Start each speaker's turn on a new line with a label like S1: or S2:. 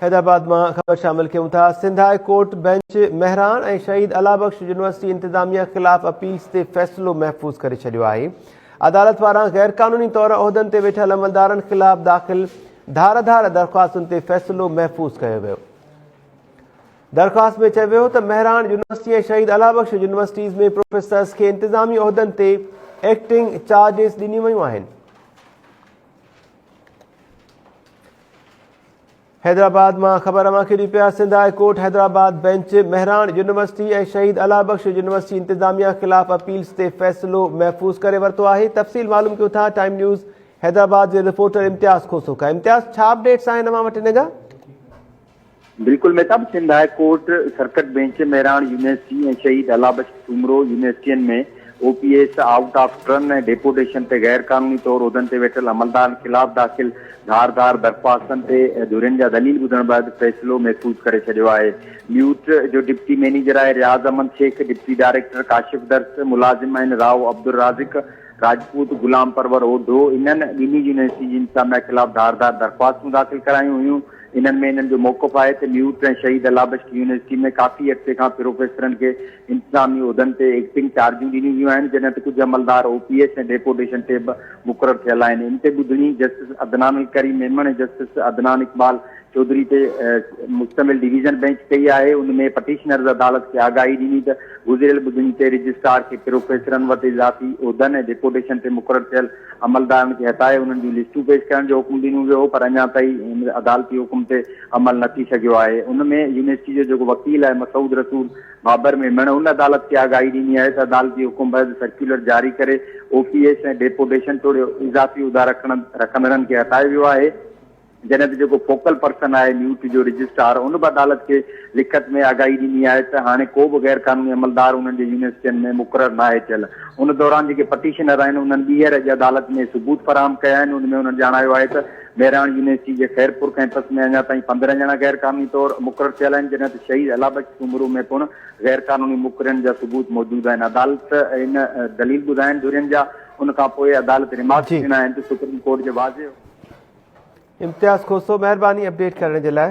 S1: حيدرآباد مان خبر شامل ڪيون ٿا، Sindh high court bench Mehran ۽ Shaheed Allah Bakhsh university انتظاميا خلاف اپيلز تي فيصلو محفوظ ڪري ڇڏيو آهي. عدالت پاران غيرقانوني طور عهدن تي ويٺل عملدارن خلاف داخل ڌار ڌار درخواستن تي فيصلو محفوظ ڪيو ويو. درخواست ۾ چيو ويو ته مهراڻ يونيورسٽي ۽ شهيد الله بخش يونيورسٽيز ۾ پروفيسرز کي انتظامي عهدن تي ايڪٽنگ چارجز ڏنيون ويون آهن. حيدرآباد مان خبر اوهان کي ڏيون پيا Sindh high court Hyderabad bench Mehran university ۽ Shaheed Allah Bakhsh university انتظاميا خلاف اپيلز تي فيصلو محفوظ ڪري ورتو آهي تفصيل معلوم ڪيون ٿا ٽائيم نيوز حيدرآباد جي رپورٽر امتياز کوسو کان امتياز ڇا اپڊيٽس آهن اوهان وٽ ان جا؟
S2: بلڪل Mehtab Sindh high court circuit bench Mehran university ۽ Shaheed Allah Bakhsh Soomro يونيورسٽين ۾ O P S out of turn ۽ deputation تي غير قانوني طور عهدن تي ويٺل عملدارن خلاف داخل ڌار ڌار درخواستن تي ڌرين جا دليل ٻڌڻ بعد فيصلو محفوظ ڪري ڇڏيو آهي. ميوٽ جو ڊپٽي مئنيجر آهي رياض احمد شيخ، ڊپٽي ڊائريڪٽر ڪاشف درس، ملازم آهن رائو عبدالرازق راجپوت، غلام پرور اوڍو، انهن ٻنهي يونيورسٽي جي انتظاميا خلاف ڌار ڌار درخواستون داخل ڪرايون هيون. انهن ۾ انهن جو موقف آهي ته ميوٽ ۽ شهيد الله بخش يونيورسٽي ۾ ڪافي عرصي کان پروفيسرن کي انتظامي عهدن تي ايڪٽنگ چارجون ڏنيون ويون آهن جڏهن ته ڪجهه عملدار او پي ايس ۽ ڊيپوٽيشن تي به مقرر ٿيل آهن ان تي ٻڌڻي جسٽس عدنان الڪريم ميمڻ ۽ جسٽس عدنان اقبال چوڌري تي مشتمل ڊويزن بئنچ ڪئي آهي ان ۾ پٽيشنرز عدالت کي آگاهي ڏني ته گذريل ٻڌڻي تي رجسٽرار کي پروفيسرن وٽ اضافي عهدن ۽ ڊيپوٽيشن تي مقرر ٿيل عملدارن کي هٽائي انهن جون لسٽون پيش ڪرڻ جو حڪم ڏنو ويو هو پر اڃا تائين ان عدالتي حڪم تي عمل نه ٿي سگهيو آهي. ان ۾ يونيورسٽي جو جيڪو وڪيل آهي مسعود رسول بابر ميمڻ ان عدالت کي آگاهي ڏني آهي ته عدالتي حڪم بعد سرڪيولر جاري ڪري او پي ايس ۽ ڊيپوٽيشن توڙي اضافي عهدا رکندڙن کي هٽايو ويو آهي. جڏهن ته جيڪو فوڪل پرسن آهي نيوٽ جو رجسٽرار ان به عدالت کي لکت ۾ آگاهي ڏني آهي ته هاڻي ڪو به غير قانوني عملدار انهن جي يونيورسٽين ۾ مقرر ناهي ٿيل. ان دوران جيڪي پٽيشنر آهن انهن ٻيهر اڄ عدالت ۾ ثبوت فراهم ڪيا آهن ان ۾ انهن ڄاڻايو آهي ته مهراڻ يونيورسٽي جي خيرپور ڪئمپس ۾ اڃا تائين 15 ڄڻا غير قانوني طور مقرر ٿيل آهن جڏهن ته شهيد الله بخش سومرو ۾ پڻ غير قانوني مقررين جا ثبوت موجود آهن عدالت ان دليل ٻڌا آهن ڌرين جا ان کانپوء عدالت ريمارڪس ڏنا آهن ته سپريم ڪورٽ جي واضح
S1: امتياز کوسو مهرباني اپڊيٽ ڪرڻ جي لاء.